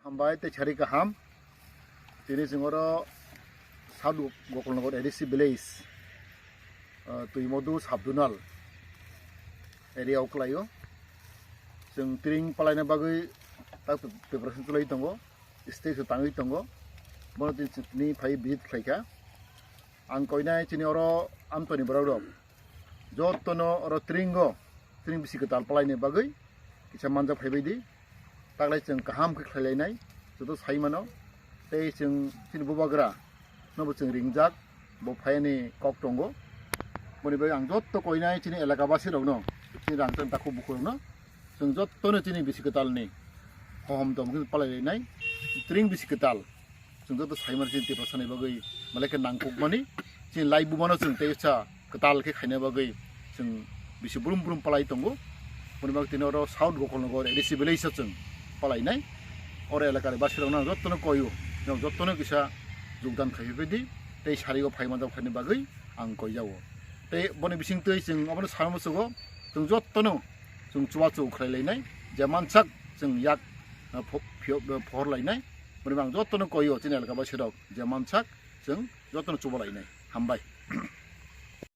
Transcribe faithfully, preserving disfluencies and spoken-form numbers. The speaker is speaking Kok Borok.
Hambai tei sari kaham. Tini chwng oro South Gokulnagar A D C village, ah, Twimodu sub-zonal area o kwlaio. Chwng tring palaina bagwi tak preparation chwlai tongo, stage o tangwi tongo. Bono tini chwng tini phai visit khlaikha. Ang koinai chini oro amtoni borok rok jotono oro tringo, tring bisi kwtal palaini bagwi kisa manjak phaibai di. Taklai chwng kaham khe khlailainai, joto sai mano. Tei chwng chini bubagra nobo chwng ringjak, bo phaiyani kok tongo. Boni bagwi ang joto koinai chini elaka basi rokno, chini rangchak takhuk bukhuk rokno, chwng jotono chini bisi kwtalni hohom tongma khe palailainai. Tring bisi kwtal. Chwng joto sai mano chini Tiprasani bagwi belai khe nangkukmani. Chini lai bumano chwng tei sa kwtal khe khaina bagwi chwng bisi brum brum palai tongo. Boni bagwi tini oro South Gokulnagar A D C village o chwng palainai. Oro elakani basirokno ang jotono koio, norok jotono kisa jogdan khaiwi di tei sarigo phai manjak phaini bagwi ang koijago. Tei boni bisingtwi chwng obono sama muchugo, chwng jotono chwng chubachu khlailainai, je mansak chwng yak, ah, pho-, phio-, phohorlainai. Boni bagwi ang jotono koio chini elaka basirok je mansak chwng jotono chubalainai. Hambai.